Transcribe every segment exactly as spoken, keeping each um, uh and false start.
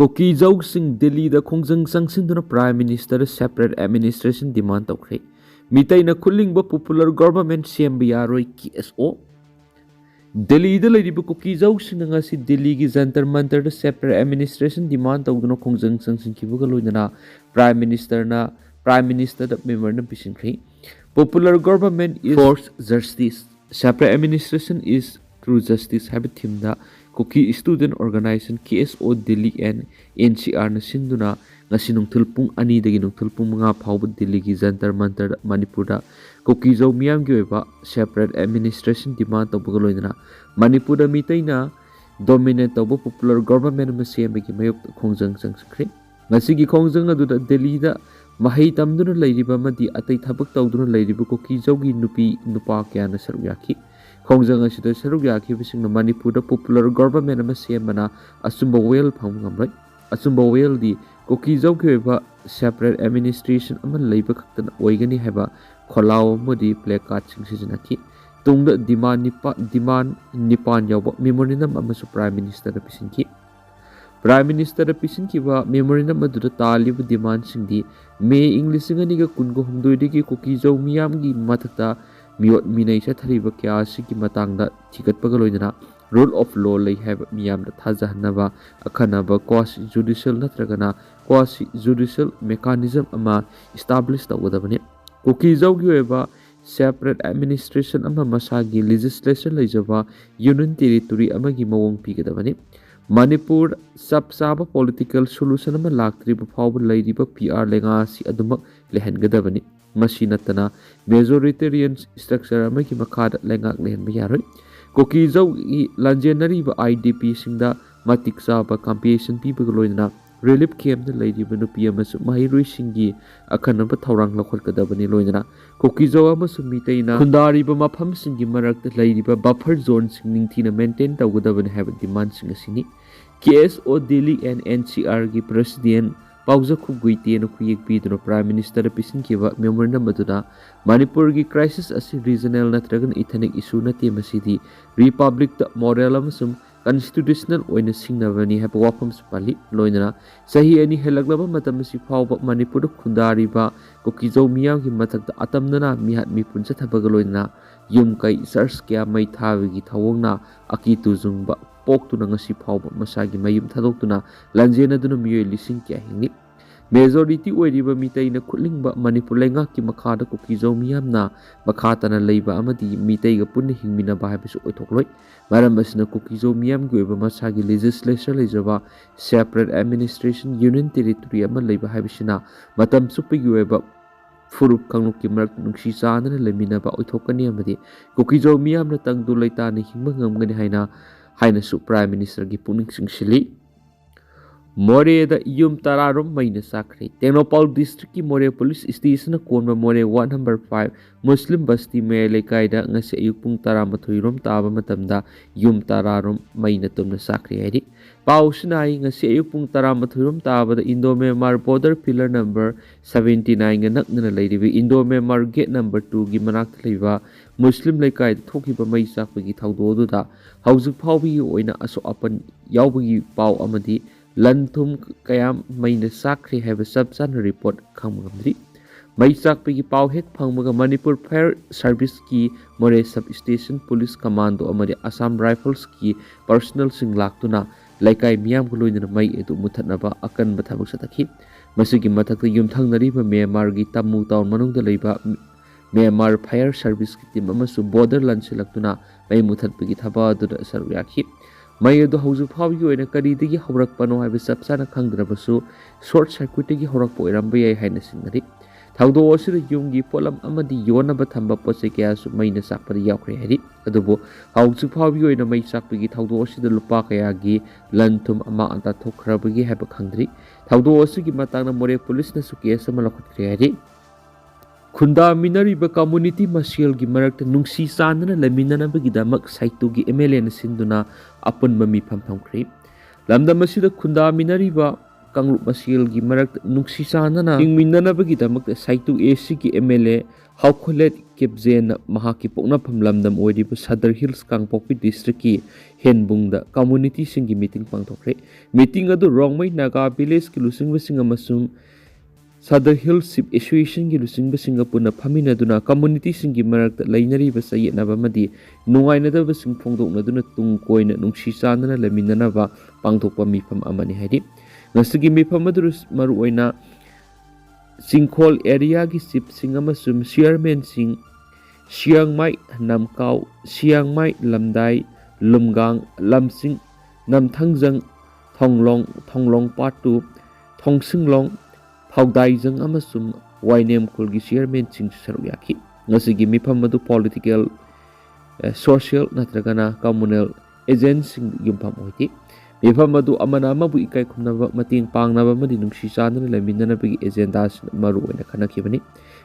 ꯀꯨꯀꯤꯖꯧꯁꯤꯡ ꯗꯤꯜꯂꯤꯗ ꯈꯣꯡꯖꯪ ꯆꯪꯁꯤꯟꯗꯨꯅ Prime Minister separate administration demand ꯇꯧꯈ꯭ꯔꯦ꯫ ꯃꯤꯇꯩꯅ ꯈꯨꯠꯂꯤꯡꯕ popular government ꯁꯦꯝꯕ ꯌꯥꯔꯣꯏ, ꯀꯦ ꯑꯦꯁ ꯑꯣ꯫ ꯗꯤꯜꯂꯤꯗ ꯂꯩꯔꯤꯕ ꯀꯨꯀꯤꯖꯧꯁꯤꯡꯅ ꯉꯁꯤ ꯗꯤꯜꯂꯤꯒꯤ ꯖꯟꯇꯔ ꯃꯟꯇꯔꯗ separate administration demand ꯇꯧꯗꯨꯅ ꯈꯣꯡꯖꯪ ꯆꯪꯁꯤꯟꯈꯤꯕꯒ ꯂꯣꯏꯅꯅ Prime Ministerꯅ, Prime Ministerꯗ memorandum ꯄꯤꯁꯤꯟꯈ꯭ꯔꯦ꯫ Popular government is for justice, separate administration is true justice ꯍꯥꯏꯕ themeꯗ Kuki Student Organization, ꯀꯦ ꯑꯦꯁ ꯑꯣ, Delhi and ꯑꯦꯟ ꯁꯤ ꯑꯥꯔꯅ ꯁꯤꯟꯗꯨꯅ ꯉꯁꯤ ꯅꯨꯡꯊꯤꯜ ꯄꯨꯡ ꯑꯅꯤꯗꯒꯤ ꯅꯨꯡꯊꯤꯜ ꯄꯨꯡ ꯃꯉꯥ ꯐꯥꯎꯕ ꯗꯤꯜꯂꯤꯒꯤ ꯖꯟꯇꯔ ꯃꯟꯇꯔꯗ ꯃꯅꯤꯄꯨꯔꯗ ꯀꯨꯀꯤꯖꯧ ꯃꯤꯌꯥꯝꯒꯤ ꯑꯣꯏꯕ separate administration demand ꯇꯧꯕꯒ ꯂꯣꯏꯅꯅ ꯃꯅꯤꯄꯨꯔꯗ ꯃꯤꯇꯩꯅ dominate ꯇꯧꯕ popular government ꯑꯃ ꯁꯦꯝꯕꯒꯤ ꯃꯥꯌꯣꯛꯇ ꯈꯣꯡꯖꯪ ꯆꯪꯁꯤꯟꯈ꯭ꯔꯦ꯫ ꯉꯁꯤꯒꯤ ꯈꯣꯡꯖꯪ ꯑꯗꯨꯗ ꯗꯤꯜꯂꯤꯗ ꯃꯍꯩ ꯇꯝꯗꯨꯅ ꯂꯩꯔꯤꯕ ꯑꯃꯗꯤ ꯑꯇꯩ ꯊꯕꯛ ꯇꯧꯗꯨꯅ ꯂꯩꯔꯤꯕ ꯀꯨꯀꯤꯖꯧꯒꯤ ꯅꯨꯄꯤ ꯅꯨꯄꯥ ꯀꯌꯥꯅ ꯁꯔꯨꯛ ꯌꯥꯈꯤ꯫ ꯈꯣꯡꯖꯪ ꯑꯁꯤꯗ ꯁꯔꯨꯛ ꯌꯥꯈꯤꯕꯁꯤꯡꯅ ꯃꯅꯤꯄꯨꯔꯗ popular government ꯑꯃ ꯁꯦꯝꯕꯅ ꯑꯆꯨꯝꯕ ꯋꯥꯌꯦꯜ ꯐꯪꯕ ꯉꯝꯂꯣꯏ꯫ ꯑꯆꯨꯝꯕ ꯋꯥꯌꯦꯜꯗꯤ ꯀꯨꯀꯤꯖꯧꯒꯤ ꯑꯣꯏꯕ separate administration ꯑꯃ ꯂꯩꯕ ꯈꯛꯇꯅ ꯑꯣꯏꯒꯅꯤ ꯍꯥꯏꯕ ꯈꯣꯜꯂꯥꯎ ꯑꯃꯗꯤ placardꯁꯤꯡ ꯁꯤꯖꯤꯟꯅꯈꯤ꯫ ꯇꯨꯡꯗ demand ꯅꯤꯄꯥ-, demand ꯅꯤꯄꯥꯟ ꯌꯥꯎꯕ memorandum ꯑꯃꯁꯨ Prime Ministerꯗ ꯄꯤꯁꯤꯟꯈꯤ꯫ Prime Ministerꯗ ꯄꯤꯁꯤꯟꯈꯤꯕ memorandum ꯑꯗꯨꯗ ꯇꯥꯜꯂꯤꯕ demandꯁꯤꯡꯗꯤ ꯃꯦ ꯏꯪ ꯂꯤꯁꯤꯡ ꯑꯅꯤꯒ ꯀꯨꯟꯒ ꯍꯨꯝꯗꯣꯏꯗꯒꯤ ꯀꯨꯀꯤꯖꯧ ꯃꯤꯌꯥꯝꯒꯤ ꯃꯊꯛꯇ ꯃꯤꯑꯣꯠ ꯃꯤꯅꯩ ꯆꯠꯊꯔꯤꯕ ꯀꯌꯥ ꯑꯁꯤꯒꯤ ꯃꯇꯥꯡꯗ ꯊꯤꯒꯠꯄꯒ ꯂꯣꯏꯅꯅ rule of law ꯂꯩ ꯍꯥꯏꯕ ꯃꯤꯌꯥꯝꯗ ꯊꯥꯖꯍꯟꯅꯕ ꯑꯈꯟꯅꯕ quasi judicial ꯅꯠꯇ꯭ꯔꯒꯅ quasi judicial mechanism ꯑꯃ establish ꯇꯧꯒꯗꯕꯅꯤ꯫ ꯀꯨꯀꯤꯖꯧꯒꯤ ꯑꯣꯏꯕ separate administration ꯑꯃ ꯃꯁꯥꯒꯤ legislature ꯂꯩꯖꯕ union territory ꯑꯃꯒꯤ ꯃꯑꯣꯡ ꯄꯤꯒꯗꯕꯅꯤ꯫ ꯃꯅꯤꯄꯨꯔ ꯆꯞ ꯆꯥꯕ political solution ꯑꯃ ꯂꯥꯛꯇ꯭ꯔꯤꯕ ꯐꯥꯎꯕ ꯂꯩꯔꯤꯕ ꯄꯤ ꯑꯥꯔ ꯂꯩꯉꯥꯛ ꯑꯁꯤ ꯑꯗꯨꯃꯛ ꯂꯩꯍꯟꯒꯗꯕꯅꯤ꯫ ꯃꯁꯤ ꯅꯠꯇꯅ majoritarian structure ꯑꯃꯒꯤ ꯃꯈꯥꯗ ꯂꯩꯉꯥꯛ ꯂꯩꯍꯟꯕ ꯌꯥꯔꯣꯏ꯫ ꯀꯨꯀꯤꯖꯧꯒꯤ ꯂꯥꯟꯖꯦꯟꯅꯔꯤꯕ ꯑꯥꯏ ꯗꯤ ꯄꯤꯁꯤꯡꯗ ꯃꯇꯤꯛ ꯆꯥꯕ compensation ꯄꯤꯕꯒ ꯂꯣꯏꯅꯅ relief campꯇ ꯂꯩꯔꯤꯕ ꯅꯨꯄꯤ ꯑꯃꯁꯨꯡ ꯃꯍꯩꯔꯣꯏꯁꯤꯡꯒꯤ ꯑꯈꯟꯅꯕ ꯊꯧꯔꯥꯡ ꯂꯧꯈꯠꯀꯗꯕꯅꯤ꯫ ꯂꯣꯏꯅꯅ ꯀꯨꯀꯤꯖꯧ ꯑꯃꯁꯨꯡ ꯃꯤꯇꯩꯅ ꯈꯨꯟꯗꯥꯔꯤꯕ ꯃꯐꯝꯁꯤꯡꯒꯤ ꯃꯔꯛꯇ ꯂꯩꯔꯤꯕ buffer zoneꯁꯤꯡ ꯅꯤꯡꯊꯤꯅ maintain ꯇꯧꯒꯗꯕꯅꯤ ꯍꯥꯏꯕ demandꯁꯤꯡ ꯑꯁꯤꯅꯤ꯫ ꯀꯦ ꯑꯦꯁ ꯑꯣ Delhi and N C Rꯒꯤ president ꯄꯥꯎꯖꯈꯨ ꯒꯨꯏꯇꯦꯅ ꯈꯨꯌꯦꯛ ꯄꯤꯗꯨꯅ Prime Ministerꯗ ꯄꯤꯁꯤꯟꯈꯤꯕ memorandum ꯑꯗꯨꯗ ꯃꯅꯤꯄꯨꯔꯒꯤ crisis ꯑꯁꯤ regional ꯅꯠꯇ꯭ꯔꯒꯅ ethnic issue ꯅꯠꯇꯦ, ꯃꯁꯤꯗꯤ republicꯇ moral ꯑꯃꯁꯨꯡ constitutional ꯑꯣꯏꯅ ꯁꯤꯡꯅꯕꯅꯤ ꯍꯥꯏꯕ ꯋꯥꯐꯝꯁꯨ ꯄꯜꯂꯤ꯫ ꯂꯣꯏꯅꯅ ꯆꯍꯤ ꯑꯅꯤ ꯍꯦꯜꯂꯛꯂꯕ ꯃꯇꯝ ꯑꯁꯤ ꯐꯥꯎꯕ ꯃꯅꯤꯄꯨꯔꯗ ꯈꯨꯟꯗꯥꯔꯤꯕ ꯀꯨꯀꯤꯖꯧ ꯃꯤꯌꯥꯝꯒꯤ ꯃꯊꯛꯇ ꯑꯇꯝꯅꯅ ꯃꯤꯍꯥꯠ ꯃꯤꯄꯨꯟ ꯆꯠꯊꯕꯒ ꯂꯣꯏꯅꯅ ꯌꯨꯝ ꯀꯩ church ꯀꯌꯥ ꯃꯩ ꯊꯥꯕꯒꯤ ꯊꯧꯑꯣꯡꯅ ꯑꯀꯤ ꯇꯨꯖꯨꯡꯕ ꯄꯣꯛꯇꯨꯅ ꯉꯁꯤ ꯐꯥꯎꯕ ꯃꯁꯥꯒꯤ ꯃꯌꯨꯝ ꯊꯥꯗꯣꯛꯇꯨꯅ ꯂꯥꯟꯖꯦꯟꯅꯗꯨꯅ ꯃꯤꯑꯣꯏ ꯂꯤꯁꯤꯡ ꯀꯌꯥ ꯍꯤꯡꯂꯤ꯫ Majority ꯑꯣꯏꯔꯤꯕ ꯃꯤꯇꯩꯅ ꯈꯨꯠꯂꯤꯡꯕ ꯃꯅꯤꯄꯨꯔ ꯂꯩꯉꯥꯛꯀꯤ ꯃꯈꯥꯗ ꯀꯨꯀꯤꯖꯧ ꯃꯤꯌꯥꯝꯅ ꯃꯈꯥ ꯇꯥꯅ ꯂꯩꯕ ꯑꯃꯗꯤ ꯃꯤꯇꯩꯒ ꯄꯨꯟꯅ ꯍꯤꯡꯃꯤꯟꯅꯕ ꯍꯥꯏꯕꯁꯨ ꯑꯣꯏꯊꯣꯛꯂꯣꯏ꯫ ꯃꯔꯝ ꯑꯁꯤꯅ ꯀꯨꯀꯤꯖꯧ ꯃꯤꯌꯥꯝꯒꯤ ꯑꯣꯏꯕ ꯃꯁꯥꯒꯤ legislature ꯂꯩꯖꯕ separate administration union territory ꯑꯃ ꯂꯩꯕ ꯍꯥꯏꯕꯁꯤꯅ ꯃꯇꯝ ꯆꯨꯞꯄꯒꯤ ꯑꯣꯏꯕ ꯐꯨꯔꯨꯞ ꯀꯥꯡꯂꯨꯞꯀꯤ ꯃꯔꯛꯇ ꯅꯨꯡꯁꯤ ꯆꯥꯟꯅꯅ ꯂꯩꯃꯤꯟꯅꯕ ꯑꯣꯏꯊꯣꯛꯀꯅꯤ ꯑꯃꯗꯤ ꯀꯨꯀꯤꯖꯧ ꯃꯤꯌꯥꯝꯅ ꯇꯪꯗꯨ ꯂꯩꯇꯥꯅ ꯍꯤꯡꯕ ꯉꯝꯒꯅꯤ ꯍꯥꯏꯅ, ꯍꯥꯏꯅꯁꯨ Prime Ministerꯒꯤ ꯄꯨꯛꯅꯤꯡ ꯆꯤꯡꯁꯤꯜꯂꯤ꯫ ꯃꯣꯔꯦꯗ ꯌꯨꯝ ꯇꯔꯥꯔꯣꯝ ꯃꯩꯅ ꯆꯥꯛꯈ꯭ꯔꯦ꯫ ꯇꯦꯡꯅꯧꯄꯥꯜ districtꯀꯤ ꯃꯣꯔꯦ police stationꯅ ꯀꯣꯟꯕ ꯃꯣꯔꯦ ward number five ꯃꯨꯁꯂꯤꯝ ꯕꯁꯇꯤ ꯃꯌꯥꯏ ꯂꯩꯀꯥꯏꯗ ꯉꯁꯤ ꯑꯌꯨꯛ ꯄꯨꯡ ꯇꯔꯥꯃꯥꯊꯣꯏ ꯔꯣꯝ ꯇꯥꯕ ꯃꯇꯝꯗ ꯌꯨꯝ ꯇꯔꯥꯔꯣꯝ ꯃꯩꯅ ꯇꯨꯝꯅ ꯆꯥꯛꯈ꯭ꯔꯦ ꯍꯥꯏꯔꯤ꯫ ꯄꯥꯎꯁꯤꯅ ꯍꯥꯏ, ꯉꯁꯤ ꯑꯌꯨꯛ ꯄꯨꯡ ꯇꯔꯥꯃꯥꯊꯣꯏ ꯔꯣꯝ ꯇꯥꯕꯗ Indo Myanmar border pillar number seventy nineꯒ ꯅꯛꯅꯅ ꯂꯩꯔꯤꯕ Indo Myanmar gate number twoꯒꯤ ꯃꯅꯥꯛꯇ ꯂꯩꯕ ꯃꯨꯁꯂꯤꯝ ꯂꯩꯀꯥꯏꯗ ꯊꯣꯛꯈꯤꯕ ꯃꯩ ꯆꯥꯛꯄꯒꯤ ꯊꯧꯗꯣꯛ ꯑꯗꯨꯗ ꯍꯧꯖꯤꯛ ꯐꯥꯎꯕꯒꯤ ꯑꯣꯏꯅ ꯑꯁꯣꯛ ꯑꯄꯟ ꯌꯥꯎꯕꯒꯤ ꯄꯥꯎ ꯑꯃꯗꯤ ꯂꯟ ꯊꯨꯝ ꯀꯌꯥ ꯃꯩꯅ ꯆꯥꯛꯈ꯭ꯔꯦ ꯍꯥꯏꯕ ꯆꯞ ꯆꯥꯅ report ꯈꯪꯕ ꯉꯝꯗ꯭ꯔꯤ꯫ ꯃꯩ ꯆꯥꯛꯄꯒꯤ ꯄꯥꯎ ꯍꯦꯛ ꯐꯪꯕꯒ ꯃꯅꯤꯄꯨꯔ fire serviceꯀꯤ ꯃꯣꯔꯦ sub station police commando ꯑꯃꯗꯤ Assam Riflesꯀꯤ personnelꯁꯤꯡ ꯂꯥꯛꯇꯨꯅ ꯂꯩꯀꯥꯏ ꯃꯤꯌꯥꯝꯒ ꯂꯣꯏꯅꯅ ꯃꯩ ꯑꯗꯨ ꯃꯨꯊꯠꯅꯕ ꯑꯀꯟꯕ ꯊꯕꯛ ꯆꯠꯊꯈꯤ꯫ ꯃꯁꯤꯒꯤ ꯃꯊꯛꯇ ꯌꯨꯝꯊꯪꯅꯔꯤꯕ ꯃ꯭ꯌꯥꯟꯃꯥꯔꯒꯤ ꯇꯃꯨ town ꯃꯅꯨꯡꯗ ꯂꯩꯕ ꯃ꯭ꯌꯥꯟꯃꯥꯔ fire serviceꯀꯤ team ꯑꯃꯁꯨ border ꯂꯥꯟꯁꯤꯜꯂꯛꯇꯨꯅ ꯃꯩ ꯃꯨꯊꯠꯄꯒꯤ ꯊꯕꯛ ꯑꯗꯨꯗ ꯁꯔꯨꯛ ꯌꯥꯈꯤ꯫ ꯃꯩ ꯑꯗꯨ ꯍꯧꯖꯤꯛ ꯐꯥꯎꯕꯒꯤ ꯑꯣꯏꯅ ꯀꯔꯤꯗꯒꯤ ꯍꯧꯔꯛꯄꯅꯣ ꯍꯥꯏꯕ ꯆꯞ ꯆꯥꯅ ꯈꯪꯗ꯭ꯔꯕꯁꯨ, short circuitꯇꯒꯤ ꯍꯧꯔꯛꯄ ꯑꯣꯏꯔꯝꯕ ꯌꯥꯏ ꯍꯥꯏꯅ ꯆꯤꯡꯅꯔꯤ꯫ ꯊꯧꯗꯣꯛ ꯑꯁꯤꯗ ꯌꯨꯝꯒꯤ ꯄꯣꯠꯂꯝ ꯑꯃꯗꯤ ꯌꯣꯟꯅꯕ ꯊꯝꯕ ꯄꯣꯠ ꯆꯩ ꯀꯌꯥꯁꯨ ꯃꯩꯅ ꯆꯥꯛꯄꯗ ꯌꯥꯎꯈ꯭ꯔꯦ ꯍꯥꯏꯔꯤ꯫ ꯑꯗꯨꯕꯨ ꯍꯧꯖꯤꯛ ꯐꯥꯎꯕꯒꯤ ꯑꯣꯏꯅ ꯃꯩ ꯆꯥꯛꯄꯒꯤ ꯊꯧꯗꯣꯛ ꯑꯁꯤꯗ ꯂꯨꯄꯥ ꯀꯌꯥꯒꯤ ꯂꯟ ꯊꯨꯝ ꯑꯃꯥꯡ ꯑꯇꯥ ꯊꯣꯛꯈ꯭ꯔꯕꯒꯦ ꯍꯥꯏꯕ ꯈꯪꯗ꯭ꯔꯤ꯫ ꯊꯧꯗꯣꯛ ꯑꯁꯤꯒꯤ ꯃꯇꯥꯡꯗ ꯃꯣꯔꯦ policeꯅꯁꯨ case ꯑꯃ ꯂꯧꯈꯠꯈ꯭ꯔꯦ ꯍꯥꯏꯔꯤ꯫ ꯈꯨꯟꯗꯥꯃꯤꯟꯅꯔꯤꯕ community ꯃꯁꯦꯜꯒꯤ ꯃꯔꯛꯇ ꯅꯨꯡꯁꯤ ꯆꯥꯟꯅꯅ ꯂꯩꯃꯤꯟꯅꯅꯕꯒꯤꯗꯃꯛ ꯁꯥꯏꯇꯨꯒꯤ MLAꯅ ꯁꯤꯟꯗꯨꯅ ꯑꯄꯨꯟꯕ ꯃꯤꯐꯝ ꯐꯝꯈ꯭ꯔꯤ꯫ ꯂꯝꯗꯝ ꯑꯁꯤꯗ ꯈꯨꯟꯗꯥꯃꯤꯟꯅꯔꯤꯕ ꯀꯥꯡꯂꯨꯞ ꯃꯁꯦꯜꯒꯤ ꯃꯔꯛꯇ ꯅꯨꯡꯁꯤ ꯆꯥꯟꯅꯅ ꯍꯤꯡꯃꯤꯟꯅꯅꯕꯒꯤꯗꯃꯛꯇ ꯁꯥꯏꯇꯨ ꯑꯦ ꯁꯤꯒꯤ ꯑꯦꯝ ꯑꯦꯜ ꯑꯦ ꯍꯥꯎꯈꯣꯂꯦꯠ ꯀꯦꯞꯖꯦꯟꯅ ꯃꯍꯥꯛꯀꯤ ꯄꯣꯛꯅꯐꯝ ꯂꯝꯗꯝ ꯑꯣꯏꯔꯤꯕ ꯁꯗꯔ ꯍꯤꯜꯁ ꯀꯥꯡꯄꯣꯛꯄꯤ ꯗꯤꯁꯇ꯭ꯔꯤꯛꯀꯤ ꯍꯦꯟꯕꯨꯡꯗ ꯀꯝꯃꯨꯅꯤꯇꯤꯁꯤꯡꯒꯤ ꯃꯤꯇꯤꯡ ꯄꯥꯡꯊꯣꯛꯈ꯭ꯔꯦ꯫ ꯃꯤꯇꯤꯡ ꯑꯗꯨ ꯔꯣꯡꯃꯩ ꯅꯥꯒꯥ ꯚꯤꯂꯦꯖꯀꯤ ꯂꯨꯆꯤꯡꯕꯁꯤꯡ ꯑꯃꯁꯨꯡ ꯁꯗꯔ ꯍꯤꯜꯁ ꯆꯤꯐ ꯑꯦꯁꯣꯁꯤꯌꯦꯁꯟꯒꯤ ꯂꯨꯆꯤꯡꯕꯁꯤꯡꯒ ꯄꯨꯟꯅ ꯐꯝꯃꯤꯟꯅꯗꯨꯅ ꯀꯝꯃꯨꯅꯤꯇꯤꯁꯤꯡꯒꯤ ꯃꯔꯛꯇ ꯂꯩꯅꯔꯤꯕ ꯆꯌꯦꯠꯅꯕ ꯑꯃꯗꯤ ꯅꯨꯡꯉꯥꯏꯅꯗꯕꯁꯤꯡ ꯐꯣꯡꯗꯣꯛꯅꯗꯨꯅ ꯇꯨꯡ ꯀꯣꯏꯅ ꯅꯨꯡꯁꯤ ꯆꯥꯟꯅꯅ ꯂꯩꯃꯤꯟꯅꯅꯕ ꯄꯥꯡꯊꯣꯛꯄ ꯃꯤꯐꯝ ꯑꯃꯅꯤ ꯍꯥꯏꯔꯤ꯫ ꯉꯁꯤꯒꯤ ꯃꯤꯐꯝ ꯑꯗꯨꯗ ꯃꯔꯨꯑꯣꯏꯅ ꯆꯤꯡꯈꯣꯜ ꯑꯦꯔꯤꯌꯥꯒꯤ ꯆꯤꯐꯁꯤꯡ ꯑꯃꯁꯨꯡ ꯆꯤꯌꯔꯃꯦꯟꯁꯤꯡ, ꯁꯤꯌꯥꯡꯃꯥꯏ ꯅꯝꯀꯥꯎ, ꯁꯤꯌꯥꯡꯃꯥꯏ ꯂꯝꯗꯥꯏ, ꯂꯨꯝꯒꯥꯡ, ꯂꯝꯁꯤꯡ, ꯅꯝꯊꯪꯖꯪ, ꯊꯣꯡꯂꯣꯡ, ꯊꯣꯡꯂꯣꯡ ꯄꯥꯠꯇꯨ, ꯊꯣꯡꯁꯤꯡꯂꯣꯡ, ꯐꯥꯎꯗꯥꯏꯖꯪ ꯑꯃꯁꯨꯡ ꯋꯥꯏꯅꯦꯝ ꯈꯨꯜꯒꯤ ꯆꯤꯌꯔꯃꯦꯟꯁꯤꯡꯁꯨ ꯁꯔꯨꯛ ꯌꯥꯈꯤ꯫ ꯉꯁꯤꯒꯤ ꯃꯤꯐꯝ ꯑꯗꯨ ꯄꯣꯂꯤꯇꯤꯀꯦꯜ, ꯑꯦ, ꯁꯣꯁꯤꯌꯦꯜ ꯅꯠꯇ꯭ꯔꯒꯅ ꯀꯝꯃꯨꯅꯦꯜ ꯑꯦꯖꯦꯟꯁꯤꯡꯗ ꯌꯨꯝꯐꯝ ꯑꯣꯏꯈꯤ꯫ ꯃꯤꯐꯝ ꯑꯗꯨ ꯑꯃꯅ ꯑꯃꯕꯨ ꯏꯀꯥꯏ ꯈꯨꯝꯅꯕ, ꯃꯇꯦꯡ ꯄꯥꯡꯅꯕ ꯑꯃꯗꯤ ꯅꯨꯡꯁꯤ ꯆꯥꯟꯅꯅ ꯂꯩꯃꯤꯟꯅꯅꯕꯒꯤ ꯑꯦꯖꯦꯟꯗꯥꯁꯤꯡ ꯃꯔꯨ ꯑꯣꯏꯅ ꯈꯟꯅꯈꯤꯕꯅꯤ꯫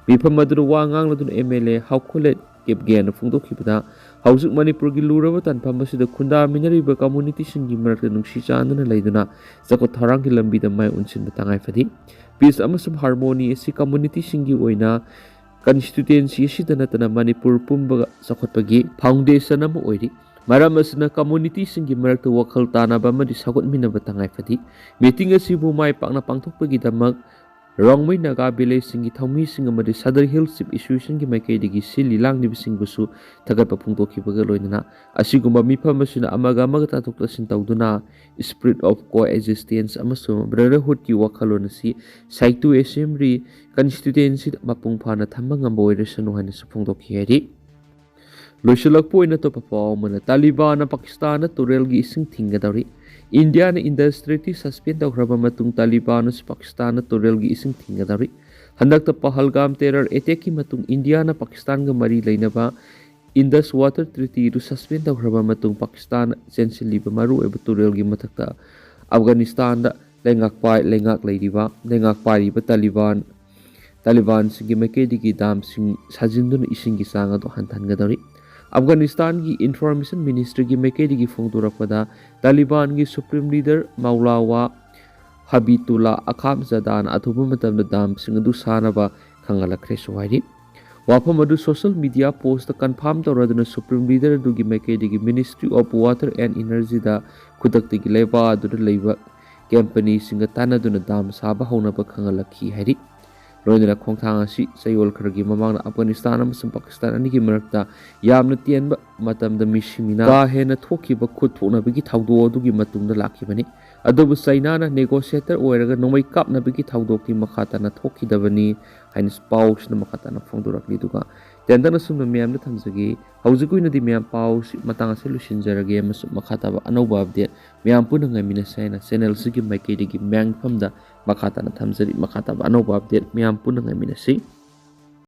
ꯃꯤꯐꯝ ꯑꯗꯨꯗ ꯋꯥ ꯉꯥꯡꯂꯗꯨꯅ ꯑꯦꯝ ꯑꯦꯜ ꯑꯦ ꯍꯥꯎꯈꯣꯂꯦꯠ ꯀꯦꯞꯒꯦꯟꯅ ꯐꯣꯡꯗꯣꯛꯈꯤꯕꯗ, ꯍꯧꯖꯤꯛ ꯃꯅꯤꯄꯨꯔꯒꯤ ꯂꯨꯔꯕ ꯇꯥꯟꯐꯝ ꯑꯁꯤꯗ ꯈꯨꯟꯗꯥꯃꯤꯟꯅꯔꯤꯕ ꯀꯝꯃꯨꯅꯤꯇꯤꯁꯤꯡꯒꯤ ꯃꯔꯛꯇ ꯅꯨꯡꯁꯤ ꯆꯥꯟꯅꯅ ꯂꯩꯗꯨꯅ ꯆꯥꯎꯈꯠ ꯊꯧꯔꯥꯡꯒꯤ ꯂꯝꯕꯤꯗ ꯃꯥꯏ ꯑꯣꯟꯁꯤꯟꯕ ꯇꯉꯥꯏ ꯐꯗꯦ꯫ ꯄꯤꯁ ꯑꯃꯁꯨꯡ ꯍꯥꯔꯃꯣꯅꯤ ꯑꯁꯤ ꯀꯝꯃꯨꯅꯤꯇꯤꯁꯤꯡꯒꯤ ꯑꯣꯏꯅ ꯀꯟꯁꯇꯤꯇ꯭ꯌꯨꯑꯦꯟꯁꯤ ꯑꯁꯤꯗ ꯅꯠꯇꯅ ꯃꯅꯤꯄꯨꯔ ꯄꯨꯝꯕ ꯆꯥꯎꯈꯠꯄꯒꯤ ꯐꯥꯎꯟꯗꯦꯁꯟ ꯑꯃ ꯑꯣꯏꯔꯤ꯫ ꯃꯔꯝ ꯑꯁꯤꯅ ꯀꯝꯃꯨꯅꯤꯇꯤꯁꯤꯡꯒꯤ ꯃꯔꯛꯇ ꯋꯥꯈꯜ ꯇꯥꯅꯕ ꯑꯃꯗꯤ ꯁꯧꯒꯠꯃꯤꯟꯅꯕ ꯇꯉꯥꯏ ꯐꯗꯦ꯫ ꯃꯤꯇꯤꯡ ꯑꯁꯤꯕꯨ ꯃꯥꯏ ꯄꯥꯛꯅ ꯄꯥꯡꯊꯣꯛꯄꯒꯤꯗꯃꯛ ꯔꯣꯡꯃꯩ ꯅꯥꯒꯥ ꯚꯤꯂꯦꯖꯁꯤꯡꯒꯤ ꯊꯧꯃꯤꯁꯤꯡ ꯑꯃꯗꯤ ꯁꯗꯔ ꯍꯤꯜꯁ ꯆꯤꯐ ꯑꯦꯁꯣꯁꯤꯌꯦꯁꯟꯒꯤ ꯃꯥꯏꯀꯩꯗꯒꯤ ꯁꯤꯜꯂꯤ ꯂꯥꯡꯂꯤꯕꯁꯤꯡꯕꯨꯁꯨ ꯊꯥꯒꯠꯄ ꯐꯣꯡꯗꯣꯛꯈꯤꯕꯒ ꯂꯣꯏꯅꯅ, ꯑꯁꯤꯒꯨꯝꯕ ꯃꯤꯐꯝ ꯑꯁꯤꯅ ꯑꯃꯒ ꯑꯃꯒ ꯇꯥꯊꯣꯛ ꯇꯥꯁꯤꯟ ꯇꯧꯗꯨꯅ spirit of coexistence ꯑꯃꯁꯨꯡ brotherhoodꯀꯤ ꯋꯥꯈꯜꯂꯣꯟ ꯑꯁꯤ ꯁꯥꯏꯇꯨ ꯑꯦꯁꯦꯝꯕ꯭ꯂꯤ ꯀꯟꯁꯇꯤꯇ꯭ꯌꯨꯑꯦꯟꯁꯤꯗ ꯃꯄꯨꯡ ꯐꯥꯅ ꯊꯝꯕ ꯉꯝꯕ ꯑꯣꯏꯔꯁꯅꯨ ꯍꯥꯏꯅꯁꯨ ꯐꯣꯡꯗꯣꯛꯈꯤ ꯍꯥꯏꯔꯤ꯫ ꯂꯣꯏꯁꯤꯜꯂꯛꯄ ꯑꯣꯏꯅ ꯑꯇꯣꯞꯄ ꯄꯥꯎ ꯑꯃꯅ, ꯇꯥꯂꯤꯕꯥꯟꯅ ꯄꯥꯀꯤꯁꯇꯥꯟꯗ ꯇꯨꯔꯦꯜꯒꯤ ꯏꯁꯤꯡ ꯊꯤꯡꯒꯗꯧꯔꯤ꯫ ꯏꯟꯗꯤꯌꯥꯅ ꯏꯟꯗꯁ ꯇ꯭ꯔꯤꯇꯤ ꯁꯁꯄꯦꯟ ꯇꯧꯈ꯭ꯔꯕ ꯃꯇꯨꯡ ꯇꯥꯂꯤꯕꯥꯟꯅꯁꯨ ꯄꯥꯀꯤꯁꯇꯥꯟꯗ ꯇꯨꯔꯦꯜꯒꯤ ꯏꯁꯤꯡ ꯊꯤꯡꯒꯗꯧꯔꯤ꯫ ꯍꯟꯗꯛꯇ ꯄꯍꯜꯒꯥꯝ ꯇꯦꯔꯔ ꯑꯦꯇꯦꯛꯀꯤ ꯃꯇꯨꯡ ꯏꯟꯗꯤꯌꯥꯅ ꯄꯥꯀꯤꯁꯇꯥꯟꯒ ꯃꯔꯤ ꯂꯩꯅꯕ ꯏꯟꯗꯁ ꯋꯥꯇꯔ ꯇ꯭ꯔꯤꯇꯤꯗꯨ ꯁꯁꯄꯦꯟ ꯇꯧꯈ꯭ꯔꯕ ꯃꯇꯨꯡ ꯄꯥꯀꯤꯁꯇꯥꯟ ꯆꯦꯟꯁꯤꯜꯂꯤꯕ ꯃꯔꯨꯑꯣꯏꯕ ꯇꯨꯔꯦꯜꯒꯤ ꯃꯊꯛꯇ ꯑꯐꯒꯥꯅꯤꯁꯇꯥꯟꯗ ꯂꯩꯉꯥꯛ ꯄꯥꯏ-, ꯂꯩꯉꯥꯛ ꯂꯩꯔꯤꯕ, ꯂꯩꯉꯥꯛ ꯄꯥꯏꯔꯤꯕ ꯇꯥꯂꯤꯕꯥꯟ, ꯇꯥꯂꯤꯕꯥꯟꯁꯤꯡꯒꯤ ꯃꯥꯏꯀꯩꯗꯒꯤ ꯗꯥꯝꯁꯤꯡ ꯁꯥꯖꯤꯟꯗꯨꯅ ꯏꯁꯤꯡꯒꯤ ꯆꯥꯡ ꯑꯗꯨ ꯍꯟꯊꯍꯟꯒꯗꯧꯔꯤ꯫ ꯑꯐꯒꯥꯅꯤꯁꯇꯥꯟꯒꯤ ꯏꯟꯐꯣꯔꯃꯦꯁꯟ ꯃꯤꯅꯤꯁꯇ꯭ꯔꯤꯒꯤ ꯃꯥꯏꯀꯩꯗꯒꯤ ꯐꯣꯡꯗꯣꯔꯛꯄꯗ, ꯇꯥꯂꯤꯕꯥꯟꯒꯤ ꯁꯨꯄ꯭ꯔꯤꯝ ꯂꯤꯗꯔ ꯃꯧꯂꯥꯋꯥ ꯍꯕꯤꯇꯨꯂꯥ ꯑꯈꯥꯝꯖꯥꯗꯥꯅ ꯑꯊꯨꯕ ꯃꯇꯝꯗ ꯗꯥꯝꯁꯤꯡ ꯑꯗꯨ ꯁꯥꯅꯕ ꯈꯪꯍꯜꯂꯛꯈ꯭ꯔꯦꯁꯨ ꯍꯥꯏꯔꯤ꯫ ꯋꯥꯐꯝ ꯑꯗꯨ ꯁꯣꯁꯤꯌꯦꯜ ꯃꯤꯗꯤꯌꯥ ꯄꯣꯁꯇ ꯀꯟꯐꯥꯝ ꯇꯧꯔꯗꯨꯅ ꯁꯨꯄ꯭ꯔꯤꯝ ꯂꯤꯗꯔ ꯑꯗꯨꯒꯤ ꯃꯥꯏꯀꯩꯗꯒꯤ Ministry of Water and Energyꯗ ꯈꯨꯗꯛꯇꯒꯤ ꯂꯩꯕꯥꯛ ꯑꯗꯨꯗ ꯂꯩꯕ ꯀꯝꯄꯅꯤꯁꯤꯡꯒ ꯇꯥꯟꯅꯗꯨꯅ ꯗꯥꯝ ꯁꯥꯕ ꯍꯧꯅꯕ ꯈꯪꯍꯜꯂꯛꯈꯤ ꯍꯥꯏꯔꯤ꯫ ꯂꯣꯏꯅꯅ ꯈꯣꯡꯊꯥꯡ ꯑꯁꯤ ꯆꯌꯣꯜ ꯈꯔꯒꯤ ꯃꯃꯥꯡꯗ ꯑꯐꯒꯥꯅꯤꯁꯇꯥꯟ ꯑꯃꯁꯨꯡ ꯄꯥꯀꯤꯁꯇꯥꯟ ꯑꯅꯤꯒꯤ ꯃꯔꯛꯇ ꯌꯥꯝꯅ ꯇꯦꯟꯕ ꯃꯇꯝꯗ ꯃꯤꯁꯤꯃꯤꯅꯥ ꯀꯥ ꯍꯦꯟꯅ ꯊꯣꯛꯈꯤꯕ ꯈꯨꯠ ꯊꯣꯛꯅꯕꯒꯤ ꯊꯧꯗꯣꯛ ꯑꯗꯨꯒꯤ ꯃꯇꯨꯡꯗ ꯂꯥꯛꯈꯤꯕꯅꯤ꯫ ꯑꯗꯨꯕꯨ ꯆꯩꯅꯥꯅ ꯅꯦꯒꯣꯁꯤꯌꯦꯇꯔ ꯑꯣꯏꯔꯒ ꯅꯣꯡꯃꯩ ꯀꯥꯞꯅꯕꯒꯤ ꯊꯧꯗꯣꯛꯇꯤ ꯃꯈꯥ ꯇꯥꯅ ꯊꯣꯛꯈꯤꯗꯕꯅꯤ ꯍꯥꯏꯅ ꯄꯥꯎꯁꯤꯅ ꯃꯈꯥ ꯇꯥꯅ ꯐꯣꯡꯗꯣꯔꯛꯂꯤ꯫ ꯑꯗꯨꯒ ꯇꯦꯟꯇꯛꯅ ꯁꯨꯝꯅ ꯃꯌꯥꯝꯗ ꯊꯝꯖꯒꯦ꯫ ꯍꯧꯖꯤꯛꯀꯤ ꯑꯣꯏꯅꯗꯤ ꯃꯌꯥꯝ ꯄꯥꯎꯁꯤ ꯃꯇꯥꯡ ꯑꯁꯤ ꯂꯣꯏꯁꯤꯟꯖꯔꯒꯦ ꯑꯃꯁꯨꯡ ꯃꯈꯥ ꯇꯥꯕ ꯑꯅꯧꯕ ꯑꯞꯗꯦꯠ ꯃꯌꯥꯝ ꯄꯨꯟꯅ ꯉꯥꯏꯃꯤꯟꯅꯁꯦ ꯍꯥꯏꯅ ꯆꯦꯅꯦꯜꯁꯤꯒꯤ ꯃꯥꯏꯀꯩꯗꯒꯤ ꯃꯌꯥꯝꯒꯤ ꯃꯐꯝꯗ ꯃꯈꯥ ꯇꯥꯅ ꯊꯝꯖꯔꯤ꯫ ꯃꯈꯥ ꯇꯥꯕ ꯑꯅꯧꯕ ꯑꯞꯗꯦꯠ ꯃꯌꯥꯝ ꯄꯨꯟꯅ ꯉꯥꯏꯃꯤꯟꯅꯁꯤ꯫